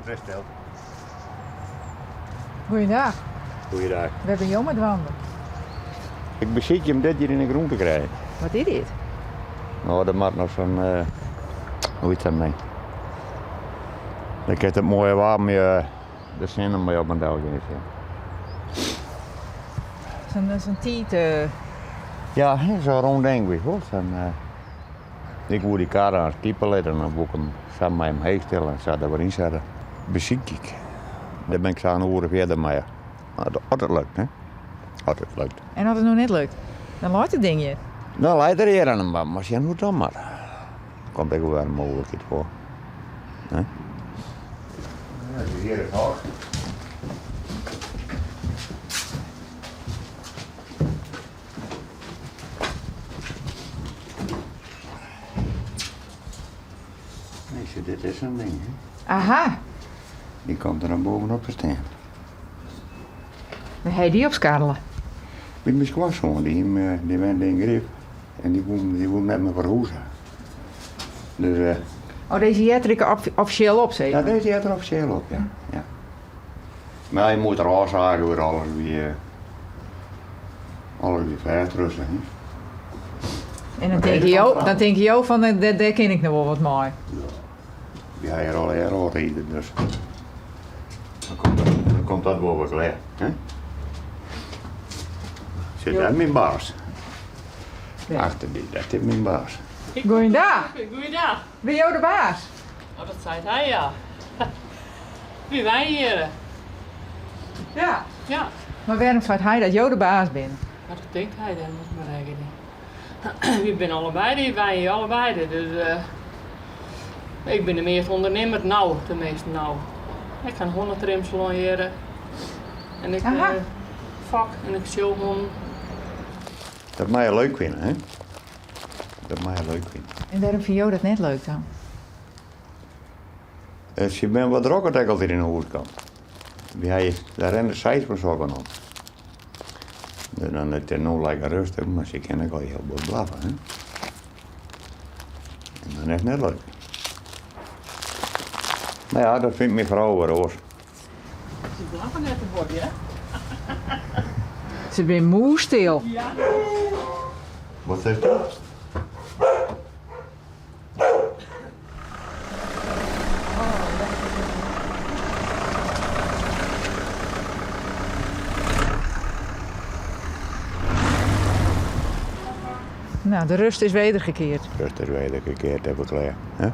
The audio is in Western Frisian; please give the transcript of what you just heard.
No, it is stil. Goeiedag. Goeiedag. Wêr binne jo mei dwaande? Ik besykje om dit hjir yn de grûn te krijen. Wat is dit? No, der moat noch sa'n, hoe hjit dat mei? Dan kin it moaie waar mei de sinne mei op en del gean sjen. Sa'n sa'n tiid. Ja, sa'n rûn ding, witst wol. Sa'n, ik woe dy kar aanst kipe litte en dan woe ik him sa mei him heech tille en sa der wer yn sette. Besykje ik. Dêr bin ik sa in oere fierder mei. As it lukt, hè. As it lukt. En as it no net lukt, dan leit it ding hjir? Dan leit er hjir en dan moat sjen hoe't it dan moat. Komt ek wol wer in mooglikheid foar. Hè? Ja, hjir is hok. Nee, sjoch, dit is sa'n ding, hè. Aha. Dy komt der dan bovenop te stean. Wêr ha je dy op skarrele? By myn skoansoan, dy, dy wenne yn Grip en dy woe, dy woe net mear ferhûze. Dus, uh, oh, dizze heart der ek offisjeel op, sis? Ja, dizze heart der offisjeel op, ja. ja. Mar je moet der ôfsage oer alles wie, eh, alles wie fêstrûste. En dan tinke jo, dan tinke jo fan dêr, dêr kin ik noch wol wat mei. Ja. Wy ha hjir allegear ôfriden, dus dan komt dat, dan komt dat wol wer klear. Hè? Sit dêr myn baas? Achter dy, dat is myn baas. Goeiedag. Goeiedag. Binne jo de baas? Oh, dat seit hy, ja. Wy wenje hjir. Ja. Ja. Mar wêrom seit hy dat jo de baas binne? Dat tinkt hy, dêr moat ik mar rekkenje. Wy binne allebeide, wy wenje hjir allebeide, dus ik bin de measte ûndernimmer no, teminsten no. Ik ha in hûnetrimsalon hjir en ik fok en ik sjou hûnen. Dat mei je leuk fine, hè? Dat mei je leuk fine. En wêrom fine jo dat net leuk dan? Se binne wat drok as ik altyd yn 'e hûs kom. Wy ha dêr rinne seis fan sokken om. Dus dan is it no lekker rêstich, mar se kinne ek al hiel bot blaffe. Hè? En dan is it net leuk. Mar ja, dat fynt myn frou wer oars. Se blaffe net te bot, hear. Se binne mûsstil. Ja. Wat sizze dat? Nou, de rust is wedergekeerd. Rust is wedergekeerd, even klear. Hè?